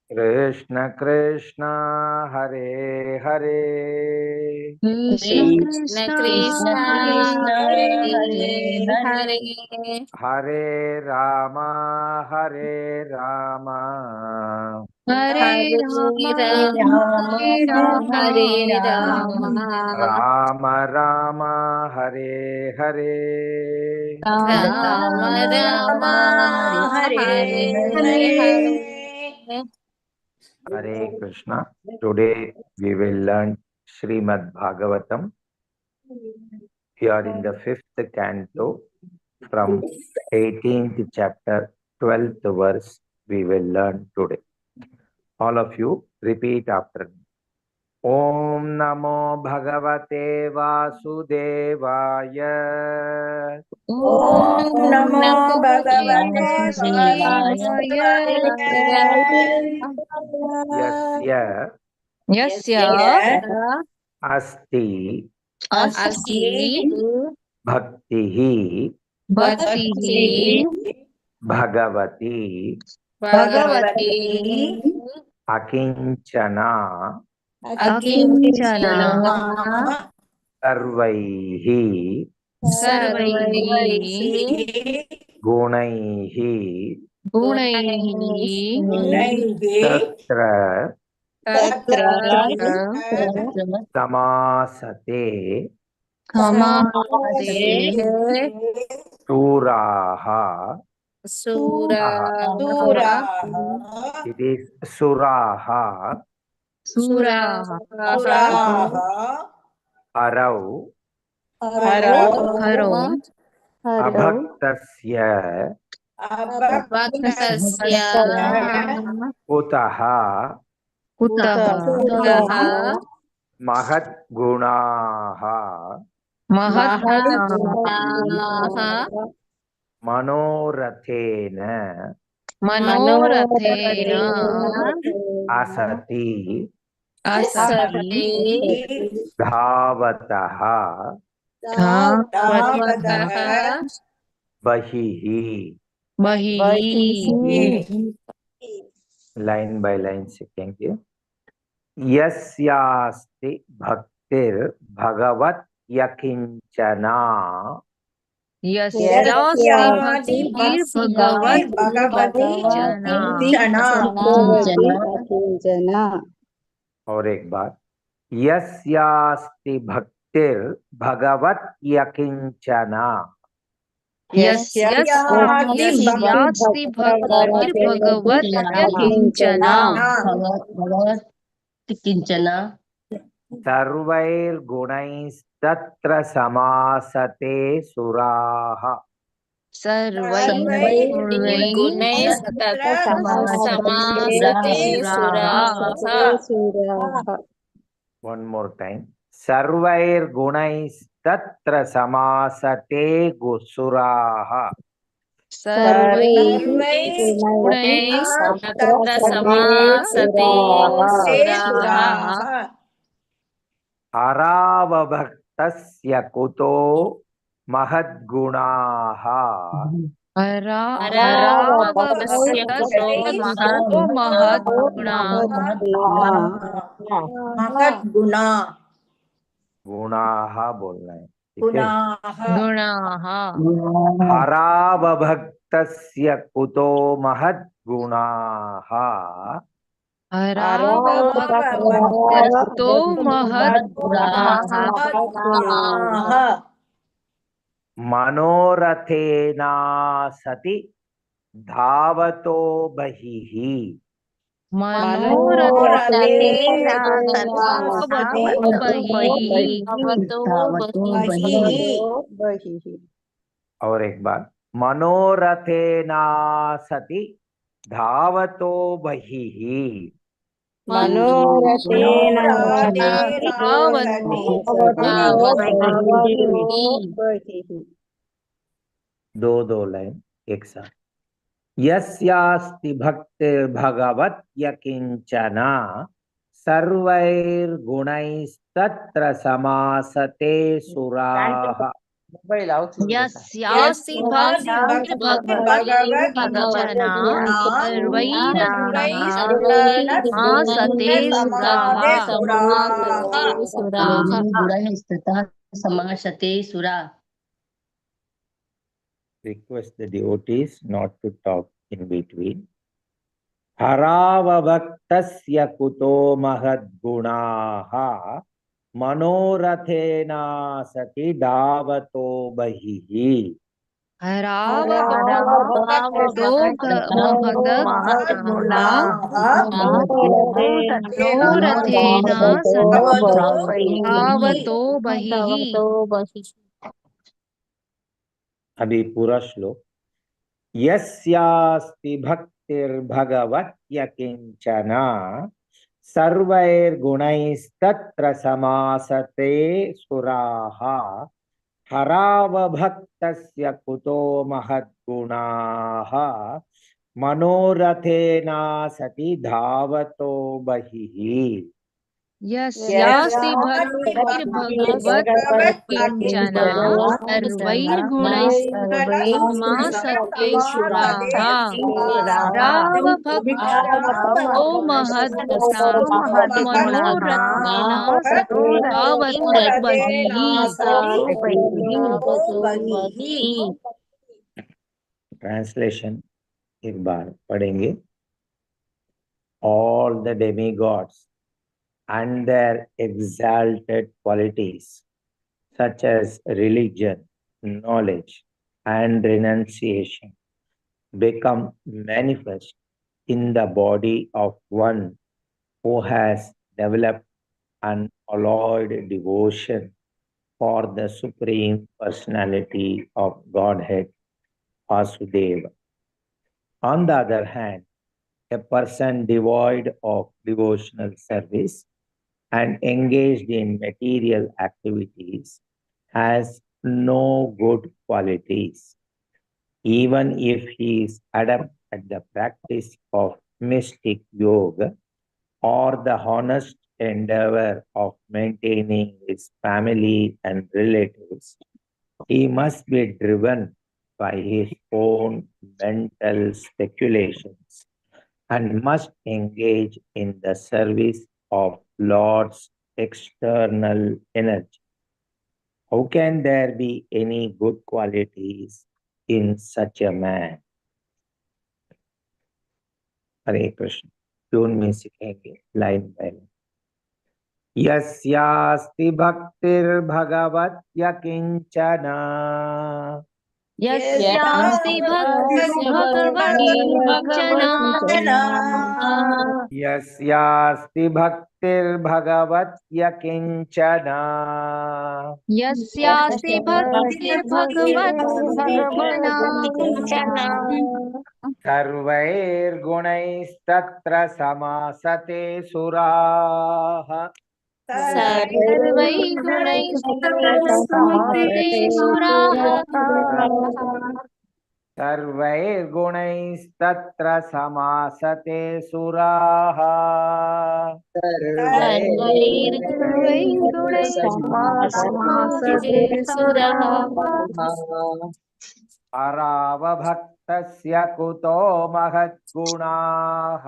Krishna Krishna Hare Hare. Krishna Krishna Krishna Krishna Hare Hare Hare. Hare. Hare Rama Hare Rama. Hare Hare Rama Rama Hare Rama Hare Rama. Rama Rama Hare Hare. Rama Rama Rama Rama Hare Hare Hare. Hare Krishna. Today we will learn Srimad Bhagavatam. We are in the fifth canto from 18th chapter, 12th verse we will learn today. All of you repeat after me. Om Namo Bhagavate Vasudevaya. Om Om Namo Namo Bhagavate Vasudevaya. Vasudevaya. Yasya Yasya asti asti bhaktihi bhaktihi bhagavati Bhagavati akinchana akinchana sarvaihi sarvaihi gunaihi gunaihi tatra tatra samasate samasate suraha. Suraha It is suraha suraha arau haro abhaktasya bhaktasya kutaha kutaha kutaha mahat gunaha mahat gunaha manorathena manorathena asati asati dhavataha dhavataha bahihi. bahihi. Line by line सीखेंगे. यस्यास्ति भक्तिर भगवत यकिंचना यस्यास्ति भक्तिर्भगवत् जना. और एक बार, यस्यास्ति भक्तिर भगवत यकिंचना यस्यास्ति भक्तिर्भगवत् यकिञ्चना सर्वैर्गुणैस्तत्र समासते सुराः. सर्वैर्गुणैस्तत्र समासते सुराः. One more time. सर्वैर्गुणैस्तत्र समासते सुराः. सर्वैर्गुणैस्तत्र समासते सुराः. अरावभक्तस्य कुतो महद्गुणाः. अरावभक्तस्य कुतो अरावभक्तस्य महद्गुणाः. महद्गुणा गुणाः बोलना है, ठीक है. गुणाः हरावभक्तस्य कुतो महद्गुणाः. हरावभक्तस्य महद्गुणाः. मनोरथेनासति धावतो बहिः. मनोरथेन धावतो बहिः. और एक बार, मनोरथेनासति धावतो बहिः. दो दो लाइन एक साथ. यस्यास्ति भक्तिर्भगवत् यकिंचना सर्वैर्गुणैस्तत्र समासते सुराः. Mobile off यस्यास्ति यस्यास्ति भक्तिर्भगवती भक्तिर्भगवती किञ्चन सर्वैर्गुणैः सर्वैर्गुणैस्तत्र समासते समासते सुराः। सुराः। गुणैः स्ततः समासते सुरा। Request the devotees not to talk in between. हरावभक्तस्य कुतो महद्गुणाः मनोरथेनासति धावतो बहिः। हरावभक्तो महद्गुणाः मनोरथेनासति धावतो बहिः। अभी पूरा श्लोक। यस्यास्ति भक्तिर्भगवत्यकिञ्चन सर्वैर्गुणैस्तत्र समासते सुराः हरावभक्तस्य कुतो महद्गुणाः मनोरथेनासति धावतो बहिः। यस्यास्ति भक्तिर्भगवत् किञ्चन सर्वैर्गुणैः समासते सुराः हरावभक्तो महद्गुणाः मनोरथेनासति धावतो बहिः। ट्रांसलेशन एक बार पढ़ेंगे। All the demigods and their exalted qualities such as religion, knowledge and renunciation become manifest in the body of one who has developed an unalloyed devotion for the Supreme Personality of Godhead, Vasudeva. On the other hand, a person devoid of devotional service and engaged in material activities has no good qualities, even if he is adept at the practice of mystic yoga or the honest endeavor of maintaining his family and relatives. He must be driven by his own mental speculations and must engage in the service of Lord's external energy. How can there be any good qualities in such a man? Hare Krishna. Tune में सीखेंगे line by line. यस्यास्ति भक्तिर्भगवत्यकिञ्चन यस्यास्ति भक्तिर्भगवती किञ्चन यस्यास्ति भक्तिर्भगवत्यकिञ्चन यस्यास्ति भक्तिर्भगवती किञ्चन सर्वैर्गुणैस्तत्र समासते सुराः सर्वैर्गुणैस्तत्र समासते सुराः सर्वैर्गुणैस्तत्र समासते सुराः सर्वैर्गुणैः सुराः परावभक्तस्य कुतो महद्गुणाः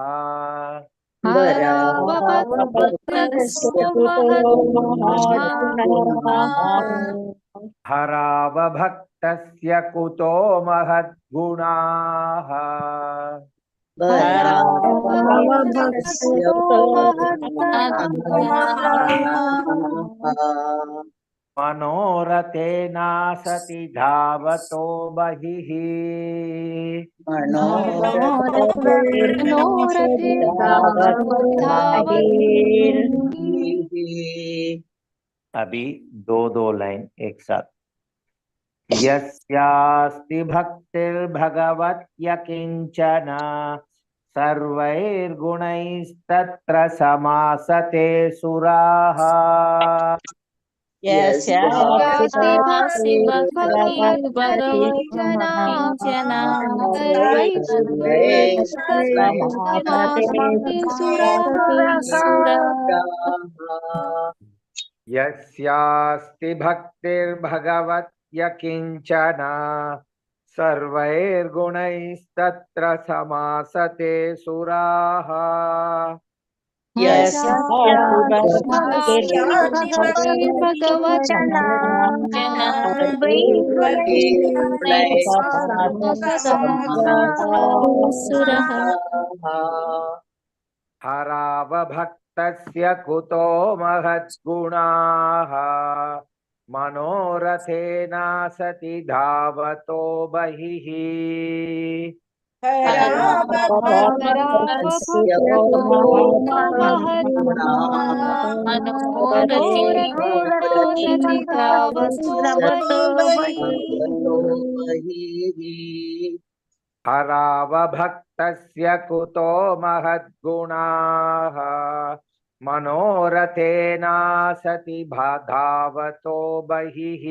हरावभक्तस्य महद्गुणाः हरावभक्तस्य कुतो महद्गुणाः हरावभक्तस्य महद्गुणाः मनोरथेनासति धावतो बहिः मनोरथे धावतो अभी दो दो लाइन एक साथ। यस्यास्ति भक्तिर्भगवत्यकिञ्चन सर्वैर्गुणैस्तत्र समासते सुराः यस्यास्ति भक्तिर्भगवती किञ्चन सर्वैर्गुणैस्तत्र समासते सुराः यस्यास्ति भक्तिर्भगवत्यकिञ्चन भगवत्यकिञ्चन सर्वैर्गुणैस्तत्र समासते सुराः। हरावभक्तस्य कुतो महद्गुणाः मनोरथेनासति धावतो बहिः। हरावभक्तस्य कुतो महद्गुणाः मनोरथेनासति धावतो बहिः।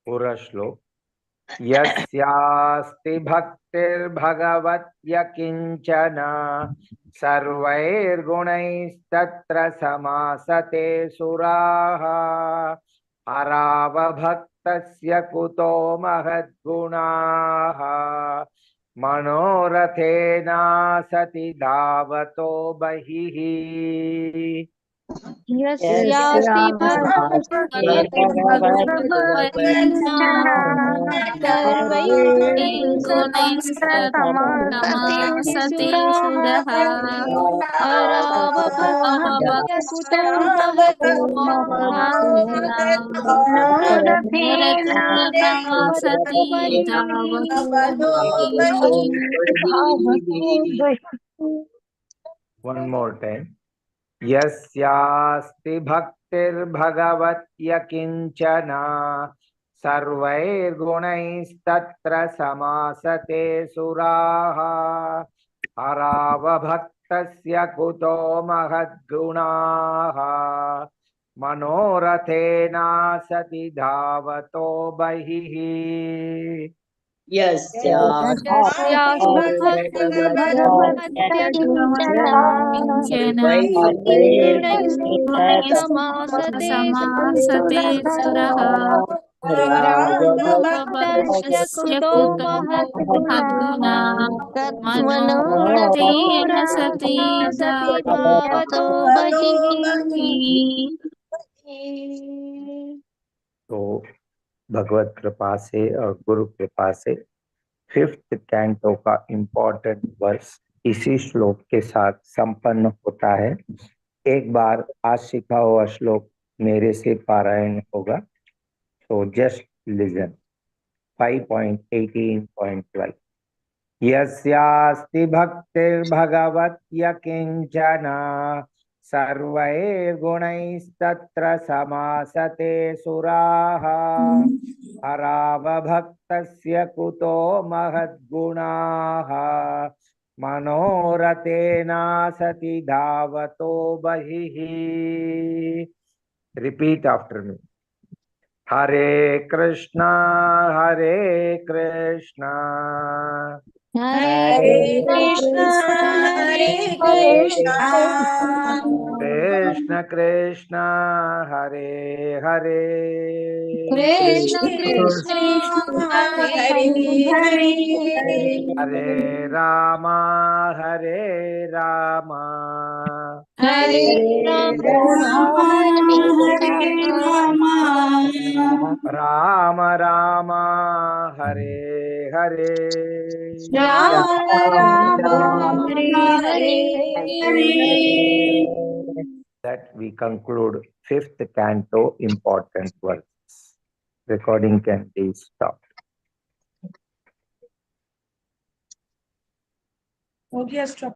पूरा श्लोक। यस्यास्ति भक्तिर्भगवत्यकिञ्चन सर्वैर्गुणैस्तत्र समासते सुराः। हरावभक्तस्य कुतो महद्गुणाः मनोरथेनासति धावतो बहिः। यस्यास्ति समासते सुरः One more time. यस्यास्ति भक्तिर्भगवत्यकिञ्चन सर्वैर्गुणैस्तत्र समासते सुराः। हरावभक्तस्य कुतो महद्गुणाः मनोरथेनासति धावतो बहिः। समासते सुरः मनोरथेन सति धावतो बहिः। तो भगवत कृपा से और गुरु कृपा से फिफ्थ कैंटो का इम्पोर्टेंट वर्स इसी श्लोक के साथ संपन्न होता है। एक बार आज सीखा हुआ श्लोक मेरे से पारायण होगा, तो जस्ट लिसन। 5.18.12 यस्यास्ति भक्तिर्भगवत्यकिञ्चन सर्वैर्गुणैस्तत्र समासते सुराः। हरावभक्तस्य कुतो महद्गुणाः मनोरथेनासति धावतो बहिः। Repeat after me. Hare Krishna Hare Krishna Hare Krishna Hare Krishna Krishna Krishna Hare Hare Krishna Krishna Hare Hare Hare Rama Hare Rama Hare Rama Hare Rama Rama Rama Hare Hare Rama Rama Hare Hare. That we conclude fifth canto important verses. Recording can be stopped. हो गया stop.